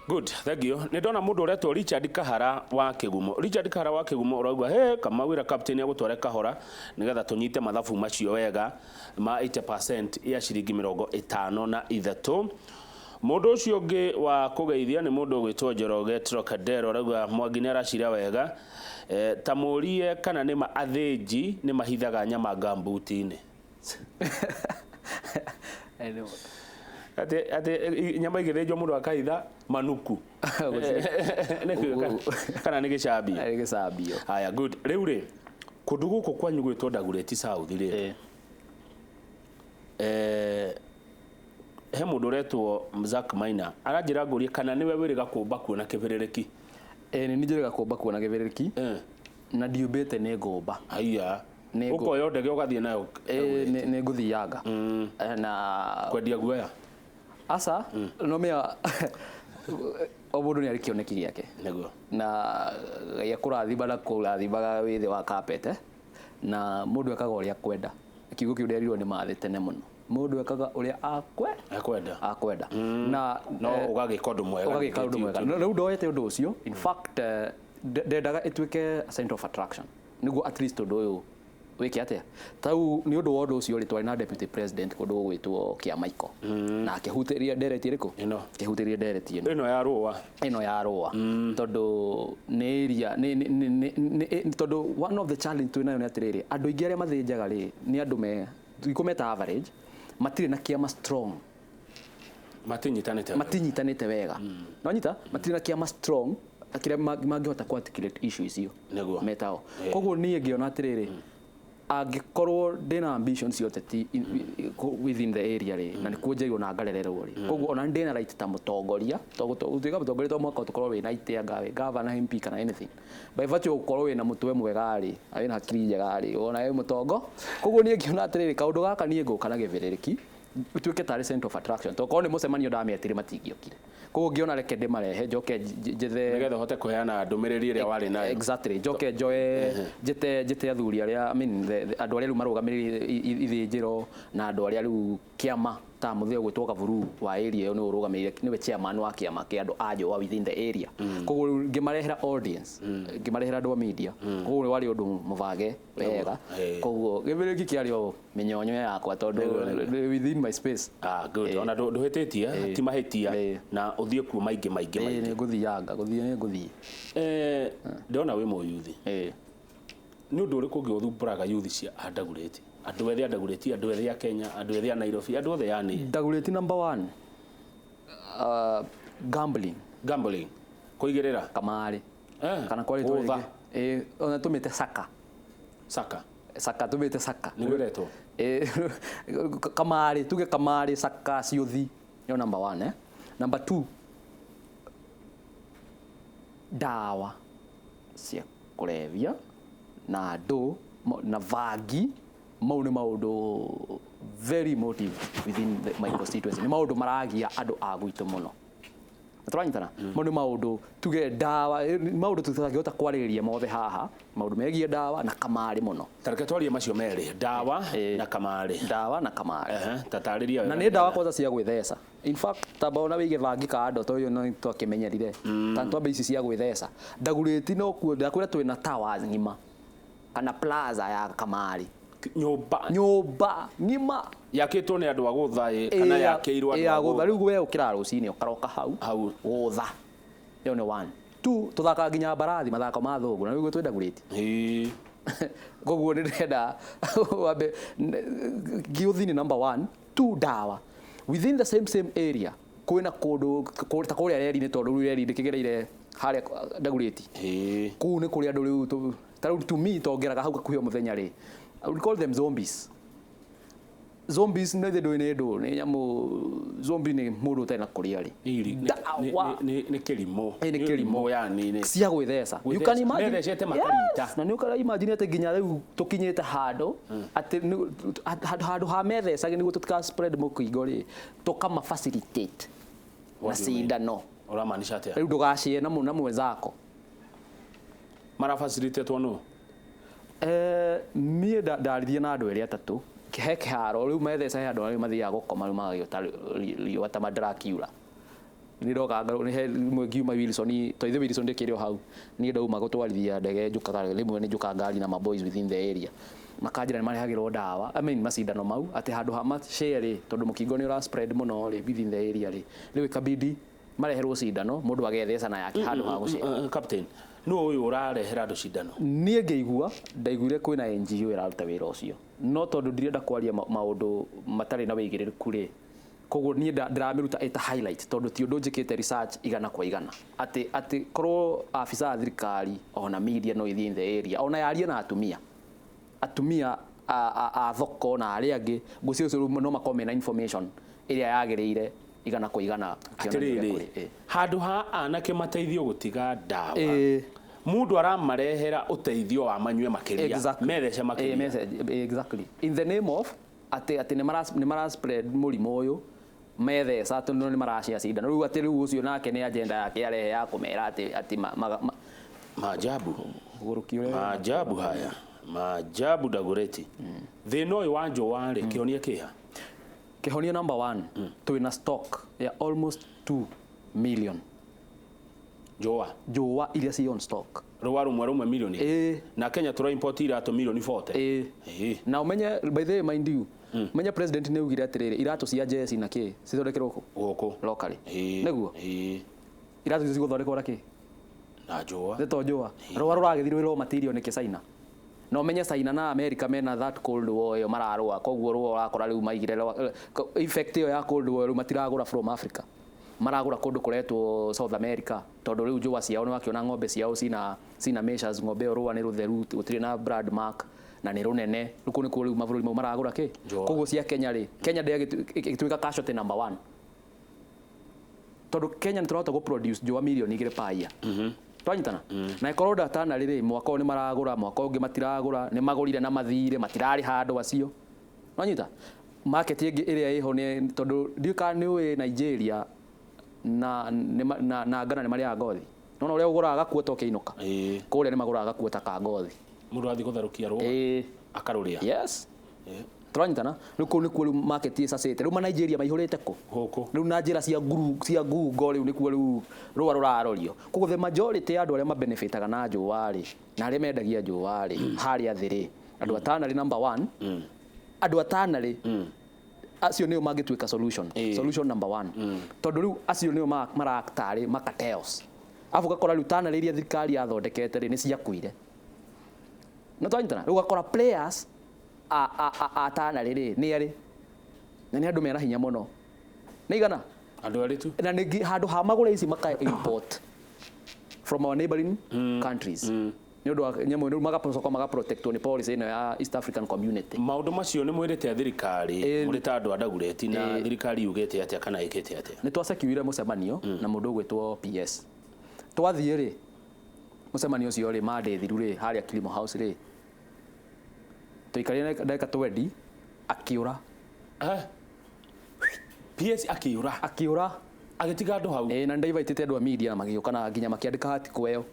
Good, thank you. Nĩ ndona mũndũ ũretwo Richard Kahara wa Kĩgumo. Richard Kahara wa Kĩgumo ũrauga he Kamau ĩra captain agũtware kahora nĩgetha tũnyite mathabu macio wega ma 80% ya ciringi 53. Mũndũ ũcio ũngĩ wa kũgeithia nĩ mũndũ ũgwĩtwo Njoroge Trocadero, arauga Mwangi nĩ aracira wega. Ta mũrie kana nĩma athĩnji nĩ mahithaga nyama ngambuti-inĩ. Atĩ nyama igĩthĩnjwo mũndũ akahitha manuku. Kana nĩ gĩcambio? Nĩ gĩcambio. Haya, good. Rĩu rĩ, kũndũ gũkũ kwanyu gwĩtwo Dagoretti South rĩ, he mũndũ ũretwo Zack Maina aranjĩra ngũrie kana nĩwe wĩrĩga kũmba kuo na kĩbĩrĩrĩki. Ĩĩ nĩ niĩ njĩrĩga kũmba kuo na kĩbĩrĩrĩki na ndiũmbĩte nĩ ngũmba. Haiya. Ũkoya ndege ũgathiĩ nayo? Ĩĩ, nĩ ngũthianga na kwendia guoya. Aca, no mĩa o mũndũ nĩ arĩ kĩoneki gĩake. Nĩguo. Na Ngai akũrathima na kũrathimaga wĩ thĩ wa carpet, na mũndũ ekaga ũrĩa akwenda. Kiugo kĩu nderirwo nĩ mathĩ tene mũno. Mũndũ ekaga ũrĩa akwe akwenda. Akwenda. Na no ũgagĩka ũndũ mwega. Ũgagĩka ũndũ mwega. Rĩu ndoete ũndũ ũcio, in fact ndendaga ĩtuĩke center of attraction nĩguo at least ũndũ ũyũ wĩke atĩa. Tau nĩ ũndũ wa ũndũ ũcio rĩ, twarĩ na deputy president kũndũ gũgwĩtwo Kĩamaiko na akĩhutĩria ndereti ĩrĩkũ? Ĩno. Akĩhutĩria ndereti ĩno. Ĩno ya rũa. Ĩno ya rũa, tondũ nĩ area nĩ tondũ one of the challenge twĩ nayo nĩ atĩrĩrĩ, andũ aingĩ arĩa mathĩnjaga rĩ, nĩ andũ me ikũmeta average, matirĩ na kĩama strong. Matinyitanĩte. Matinyitanĩte wega, no nyita matirĩ na kĩama strong kĩrĩa mangĩhota ku articulate issue icio. Metao. Koguo niĩ ngĩona atĩrĩrĩ, angĩkorwo ndĩna ambition cia ũteti within the area rĩ, na nĩkuo njairwo na ngarererwo rĩ, koguo ona ndĩna right ta mũtongoria, gũtuĩka mũtongoria to mũhaka ũkorwo wĩna itĩ anga wĩ governor, MP kana anything. By virtue of gũkorwo wĩna mũtwe mwega rĩ, na wĩna hakiri njega rĩ, ona wĩ mũtongo. Koguo niĩ ngĩona atĩrĩrĩ, kaũndũ gaka niĩ ngũka na gĩbĩrĩrĩki ituĩke tarĩ center of attraction, to korwo nĩ mũcemanio ndametire matingĩokire. Koguo ngĩona reke ndĩmarehe, njoke njethe nĩgetha ũhote kũheana ndũmĩrĩri ĩrĩa warĩ nayo. Exactly, njoke njoe njĩte athuri arĩa, I mean, andũ arĩa rĩu marũgamĩrĩire ithĩnjĩro na andũ arĩa rĩu kĩama ta mũthee ũgwĩtwo Gaburu wa area ĩyo nĩwe ũrũgamĩrĩire, nĩwe chairman wa kĩama kĩa andũ a Njũa within the area. Koguo rĩu ngĩmarehera audience, ngĩmarehera andũ a media. Koguo warĩ ũndũ mũbange wega. Koguo gĩbĩrĩki kĩarĩ o mĩnyonyo yakwa tondũ within my space. Ah, good. Ona ndũhĩtĩtie, ti mahĩtia na ũthiĩ kuo maingĩ maingĩ maingĩ. Nĩ ngũthianga, gũthiĩ nĩ ngũthiĩ. Ndĩrona wĩ mũyuthi. Nĩ ũndũ ũrĩkũ ũngĩ ũthumbũraga yuthi cia Andagurĩti? Andũ ethĩ Andagurĩti, andũ ethĩ a Kenya, andũ ethĩ a Nairobi, andũ othe yani. Ndagurĩti number one, gambling. Gambling. Kũigĩrĩra. Kamarĩ. Kana kwa rĩtwa Gũtha. rĩngĩ. Ona tũmĩte saka. Saka. Saka, tũmĩte saka. Nĩguo ĩretwo. Kamarĩ, tuge kamarĩ, saka, ciũthi. Nĩyo number one, eh? Number two, ndawa cia kũrebia na andũ na bangi, mau nĩ maũndũ very emotive within my constituency. Nĩ maũndũ maragia andũ a gwitũ mũno. Tũranyitana? Mau nĩ maũndũ, tuge ndawa, nĩ maũndũ tũtangĩhota kwarĩrĩria mothe haha, maũndũ megiĩ ndawa na kamarĩ mũno. Ta reke twarie macio merĩ, ndawa na kamarĩ. Ndawa na kamarĩ. Ta tarĩria wega. Na nĩ ndawa kwanza cia gwĩtheca. In fact, tamba ona wĩige bangi kando tondũ ĩyo no twakĩmenyerire. Ta twambe ici cia gwĩtheca. Ndagurĩti no kuo, ndakwĩra twĩna towers ng'ima kana plaza ya kamarĩ. Nyũmba. Nyũmba ng'ima. Yakĩtwo nĩ andũ a gũtha ĩ, kana yakĩirwo andũ a gũtha. Rĩu we ũkĩraga rũcinĩ ũkaroka hau. Hau. Gũtha. Ĩyo nĩ one. Two, tũthakaga nginya mbarathi, mathako ma thũngũ, na nĩguo twĩ Ndagurĩti. Koguo nĩ ndĩrenda wambe gĩũthi nĩ number one. Two, ndawa. Within the same same area kwĩna kũndũ ta kũrĩa reri-inĩ, tondũ rĩu reri ndĩkĩgereire harĩa Ndagurĩti. Kũu nĩ kũrĩa andũ rĩu ta rĩu to me tongeraga hau gakuhĩ o mũthenya rĩ, I would call them zombies. Zombies nĩ ndũĩ nĩ ndũ nĩ nyamũ, zombie nĩ mũndũ ũtarĩ na kũrĩa rĩ. Ndawa. Nĩ kĩrimũ. Nĩ kĩrimũ. Yani nĩ cia gwĩtheca. You can imagine. Methecete makarita. Yes, na nĩ ũkara imagine atĩ nginya rĩu tũkinyĩte handũ atĩ handũ ha methecage nĩguo tũtika spread mũkingo rĩ, tũkama facilitate na cindano. Ũramaanisha atĩa? Rĩu ndũgacie na mwenzako. Mara facilitate nũ? Niĩ ndaririe na andũ erĩ atatũ he kĩharo rĩu metheca, he andũ arĩa mathiaga gũkoma rĩu magagĩota riũa ta mandarakiura. Nĩ ndoka nĩ rĩmwe ngiuma Wilson, to ithe Wilson ndĩkĩrĩ o hau. Niĩ ndauma gũtwarithia ndege, njũkaga rĩmwe, nĩ njũkaga ngari na ma boys within the area, makanjĩra nĩ marehagĩrwo ndawa, I mean macindano mau, atĩ handũ ha ma-share rĩ, tondũ mũkingo nĩ ũra spread mũno rĩ within the area rĩ, rĩu ĩkabidi mareherwo cindano, mũndũ agetheca na yake handũ ha gũshare. Captain, nũ ũyũ ũrarehera andũ cindano? Niĩ ngĩigua, ndaiguire kwĩna NGO ĩraruta wĩra ũcio, no tondũ ndirenda kwaria maũndũ matarĩ na wĩigĩrĩrĩku rĩ, koguo niĩ ndĩramĩruta ĩta highlight, tondũ ti ũndũ njĩkĩte research igana kwa igana, atĩ korwo afisa a thirikari ona media no ithiĩ in the area, ona yarie na atumia a thoko na arĩa angĩ, ngũcio ũcio no makorwo mena information ĩrĩa yagĩrĩire igana kwa igana ũkĩonania ũrĩa Atĩrĩrĩ, kũrĩ. Handũ ha anake mateithio gũtiga ndawa, mũndũ aramarehera ũteithio wa manyue makĩria, methece makĩria. Message, exactly, in the name of atĩ nĩ mara spread mũrimũ ũyũ, metheca, atĩ no nĩ marashare cindano rĩu, atĩ rĩu ũcio nake nĩ agenda yake arehe ya kũmera atĩ Maajabu. Ũgũrũki ũrĩa. Maajabu haya, maajabu. Dagoretti, thĩna ũyũ wa njũa rĩ, kĩhonia kĩha? Kĩhonia number one, twĩna stock ya almost 2 million Njũa. Njũa iria ci on stock. Rũa rũmwe rũmwe milioni? Na Kenya tũra import iratũ milioni 40. Na ũmenye, by the way, mind you, menye president nĩ augire atĩrĩrĩ, iratũ cia jeci na kĩ cithondekerwo kũ? Gũkũ. Locally. Nĩguo. Iratũ icio cigũthondekwo na kĩ? Na njũa. Nĩ to njũa. Rũa rũragĩthirwo rwĩ raw material nĩkĩ China? Na ũmenye China na America mena that cold war ĩyo mararũa, koguo rũa ũrakora rĩu maigire effect ĩyo ya cold war, rĩu matiragũra from Africa, maragũra kũndũ kũretwo South America, tondũ rĩu njũa ciao nĩ wakĩona ng'ombe ciao cina measures, ng'ombe ĩyo rũa nĩ rũtheru, gũtirĩ na blood mark na nĩ rũnene. Rĩu kũu nĩkuo rĩu mabũrũri mau maragũra kĩ. Njũa. Koguo cia Kenya rĩ, Kenya ndĩgĩtuĩka casualty number one, tondũ Kenya nĩ tũrahota gũ produce njũa mirioni 2 per year. Twanyitana na ĩkorwo ndatana rĩrĩ, mwaka ũyũ nĩ maragũra, mwaka ũngĩ matiragũra, nĩ magũrire na mathire, matirarĩha andũ acio. Nwanyita market ĩngĩ ĩrĩa ĩho nĩ tondũ ndiũĩ kana nĩ ũĩ Nigeria na Ghana nĩ marĩaga ngothi. Nona ũrĩa ũgũraga gakuota ũkĩinũka, kũrĩa nĩ magũraga gakuota ka ngothi. Mũndũ athiĩ gũtherũkia rũa akarũrĩa. Yes. Tũranyitana rĩu, kũu nĩkuo rĩu market ĩcacĩte. Rĩu ma Nigeria maihũrĩte kũ? Gũkũ. Rĩu na njĩra cia nguru cia ngungo, rĩu nĩkuo rĩu rũa rũrarorio. Koguo the majority ya andũ arĩa mabenefitaga na njũa rĩ, na arĩa mendagia njũa rĩ, harĩa thĩ rĩ, andũ atana rĩ, number one, andũ atana rĩ, acio nĩo mangĩtuĩka solution. Solution number one, tondũ rĩu acio nĩo maraktarĩ makateos, arabu ũgakora rĩu tanarĩ iria thirikari yathondekete rĩ, nĩ ciakuire. Na twanyitana rĩu ũgakora players a tanarĩ rĩ, nĩ arĩ na nĩ andũ mena hinya mũno, nĩ igana. Andũ erĩ tu. Na nĩ handũ ha magũre ici, maka import from our neighboring countries, nĩ ũndũ wa nyamũ rĩu magacoka magaprotectwo nĩ policy ĩno ya East African Community. Maũndũ macio nĩ mwĩrĩte thirikari mũrĩ ta andũ a Dagoretti, na thirikari yugĩte atĩa kana ĩkĩte atĩa? Nĩ twasecuire mũcemanio na mũndũ ũgwĩtwo PS. Twathiĩ rĩ, mũcemanio ũcio rĩ, Monday thiru rĩ, harĩa Kilimo House rĩ, tũikarire ndagĩka 20, akĩũra. Eh? PS akĩũra? Akĩũra. Agĩtiga andũ hau? Ĩĩ, na nĩndainvitĩte andũ a media na magĩũka, na nginya makĩandĩka article ĩyo.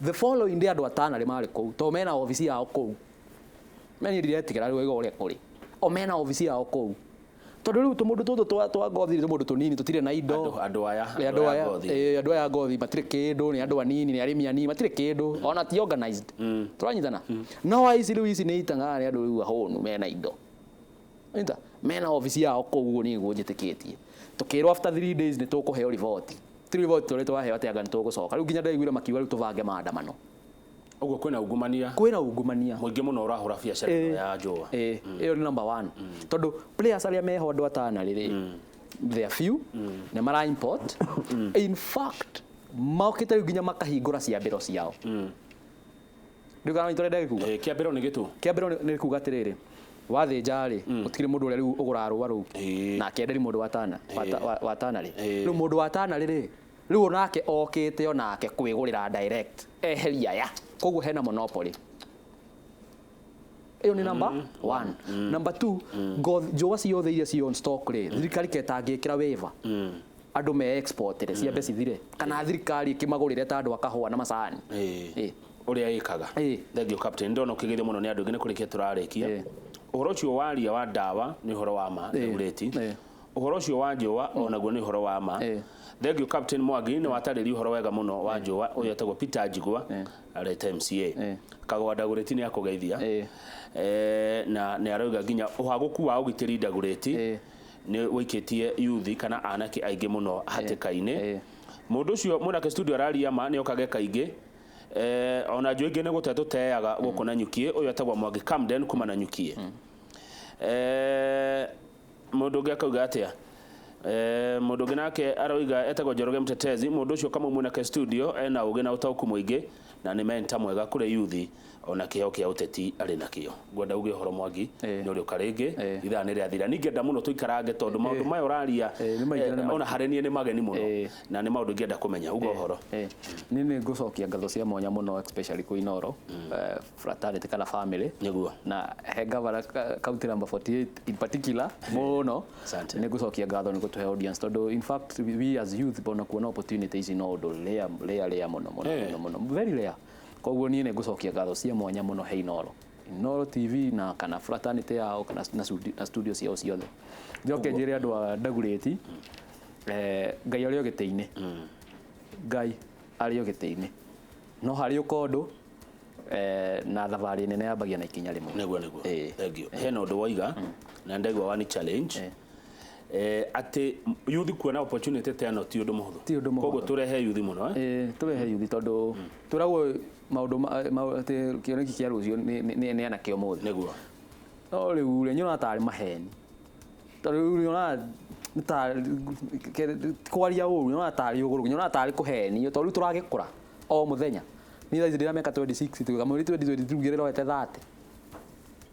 The following day andũ atano arĩa marĩ kũu, tondũ mena obici yao kũu, meni ndiretigĩra rĩu ũrĩa kũrĩ o mena obici yao kũu, tondũ rĩu tũmũndũ tũtũ twa ngothi nĩ tũmũndũ tũnini, tũtirĩ na indo. Andũ aya. Andũ aya ngothi. Andũ aya ngothi matirĩ kĩndũ, nĩ andũ anini, nĩ arĩmi anini, matirĩ kĩndũ, ona ti organized. Tũranyitana no ici rĩu, ici nĩ itang'ara, nĩ andũ rĩu ahũnu mena indo. Nyita mena obici yao kũu, ũguo nĩguo njĩtĩkĩtie. Tũkĩrwo after 3 days nĩ tũkũheo riboti. Ti riboti tũrĩa twaheo atĩ anga nĩ tũgũcoka. Rĩu nginya ndaiguire makiuga rĩu tũbange maandamano. Ũguo kwĩna ungumania. Kwĩna ungumania. Mũingĩ mũno ũrahũra biacara ĩno ya njũa. Ĩyo nĩ number one, tondũ players arĩa meho andũ atana rĩrĩ, they are few, nĩ mara import. In fact, mokĩte rĩu nginya makahingũra ciambĩro ciao. Rĩu kana nĩ kuga. Kĩambĩro nĩ gĩtũ? Kĩambĩro nĩ kuga atĩrĩrĩ, wathĩnja rĩ, gũtikĩrĩ mũndũ ũrĩa rĩu ũgũraga rũa rũu na akĩenderia mũndũ wa tana wa tana rĩ. Rĩu mũndũ wa tana rĩ, rĩu onake okĩte onake kwĩgũrĩra direct, eheria aya, koguo hena monopoly. Ĩyo nĩ number one. Number two, ngothi njũa ciothe iria ci on stock rĩ, thirikari ketangĩkĩra waiver, andũ me export rĩ, ciambe cithire, kana thirikari ĩkĩmagũrĩre ta andũ a kahũa na macani. Ũrĩa ĩkaga. Thank you, captain. Ndona ũkĩgeithio mũno nĩ andũ aingĩ, nĩ kũrĩkia tũrarĩkia. Ũhoro ũcio waria wa ndawa nĩ ũhoro wa ma, Dagoretti. Ũhoro ũcio wa njũa onaguo nĩ ũhoro wa ma. Thank you, Captain Mwangi, nĩ watarĩria ũhoro wega mũno wa njũa. Ũyũ etagwo Peter Njigua, areta MCA Kagwa Ndagũrĩti, nĩ akũgeithia. Na nĩ arauga nginya ũhagũku wa ũgitĩri Ndagũrĩti nĩ wĩikĩtie yuthi kana anake aingĩ mũno hatĩka-inĩ. Mũndũ ũcio mwanake studio araria ma nĩ okage kaingĩ. Ona njũĩ ingĩ nĩ gũte tũteaga gũkũ na nyukie. Ũyũ etagwo Mwangi Camden kuma na nyukie. Mũndũ ũngĩ akauga atĩa? Mũndũ ũngĩ nake aroiga etagwo Njoroge Mtetezi. Mũndũ ũcio Kamau mwanake studio ena ũgĩ na ũtaũku mũingĩ na nĩ mentor mwega kũrĩ yuthi, ona kĩheo kĩa ũteti arĩ nakĩo. Ngwenda uge ũhoro Mwangi, nĩ ũrĩũka rĩngĩ, ithaa nĩ rĩathira. Ningĩenda mũno tũikarange tondũ maũndũ maya ũraria Nĩ maingĩ na nĩ ona harĩ niĩ nĩ mageni mũno na nĩ maũndũ ingĩenda kũmenya. Uga ũhoro. Niĩ nĩ ngũcokia ngatho cia mwanya mũno, especially kwĩ Inooro fraternity kana family Nĩguo. na he governor county number 48 in particular mũno. Asante. Nĩ ngũcokia ngatho nĩ gũtũhe audience, tondũ in fact we as youth bona kuona opportunity ici no ũndũ rare, rare, rare mũno mũno mũno mũno, very rare. Koguo niĩ nĩ ngũcokia ngatho cia mwanya mũno he Inooro TV na kana fraternity yao kana na studio ciao ciothe. Njoke njĩre andũ a Ndagurĩti, Ngai arĩ o gĩtĩ-inĩ, Ngai arĩ o gĩtĩ-inĩ, no harĩ ũkondo na thabarĩ nene yambagia na ikinya rĩmwe. Nĩguo. Thank you. Hena ũndũ woiga na ndaigua wani challenge atĩ yuthi kuona opportunity ta ĩno ti ũndũ mũhũthũ. Ti ũndũ mũhũthũ. Koguo tũrehe yuthi mũno. Tũrehe yuthi tondũ tũragwo maũndũ atĩ kĩoneki kĩa rũciũ nĩ anake ũmũthĩ. Nĩguo. No rĩu rĩ, nyonaga tarĩ maheni, tondũ rĩu nyonaga kwaria ũru, nyonaga tarĩ ũgũrũ, nyonaga tarĩ kũhenio, tondũ rĩu tũragĩkũra o mũthenya. Niĩ thaa ici ndĩna mĩaka 26, tuga mweri 2023 ngĩrorete 30.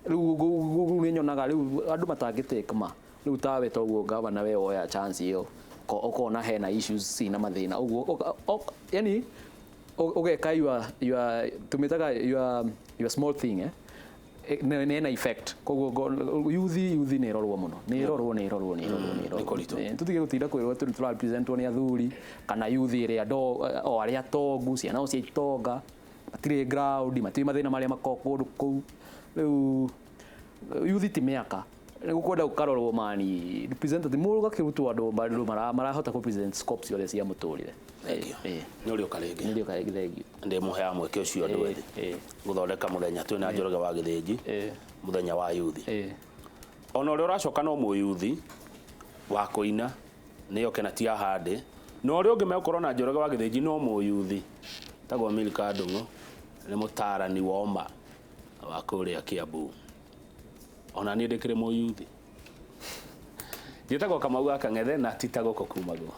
Rĩu nĩ nyonaga rĩu andũ matangĩtĩka ma rĩu tawe toguo gavana we woya chance ĩyo ũkona hena issues cina mathĩna ũguo, yani ũgeka your tũmĩtaga your small thing nĩ ena effect. Koguo yuthi nĩ ĩrorwo mũno, nĩ ĩrorwo, nĩ ĩrorwo, nĩ ĩrorwo, nĩ ĩrorwo. Nĩ kũritũ. Tũtige gũtinda kwĩrwo atĩ tũra representwo nĩ athuri kana yuthi ĩrĩa o arĩa atongu, ciana o cia itonga, matirĩ ground, matirĩ mathĩna marĩa makoragwo kũndũ kũu. Rĩu yuthi ti mĩaka, nĩ gũkwenda gũkarorwo mani representative mũndũ gakĩrutwo andũ marahota kũ present scope ciothe cia mũtũrĩre. Thank you. Nĩ ũrĩũka rĩngĩ. Nĩ ũrĩũka rĩngĩ, thank you. Ndĩ mũheaga mweke ũcio andũ ethĩ gũthondeka mũthenya twĩna Njoroge wa Gĩthĩnji, mũthenya wa yuthi. Ona ũrĩa ũracoka no mũyuthi wa kũina nĩyo kena ti ahande, na ũrĩa ũngĩ megũkorwo na Njoroge wa Gĩthĩnji no mũyuthi tagwo Milka Ndung'u, nĩ mũtaarani wa ũma wa kũrĩa Kiambu. Ona niĩ ndĩkĩrĩ mũyuthi. Njĩtagwo Kamau wa Kang'ethe na ti ta gũkũ kumagwo.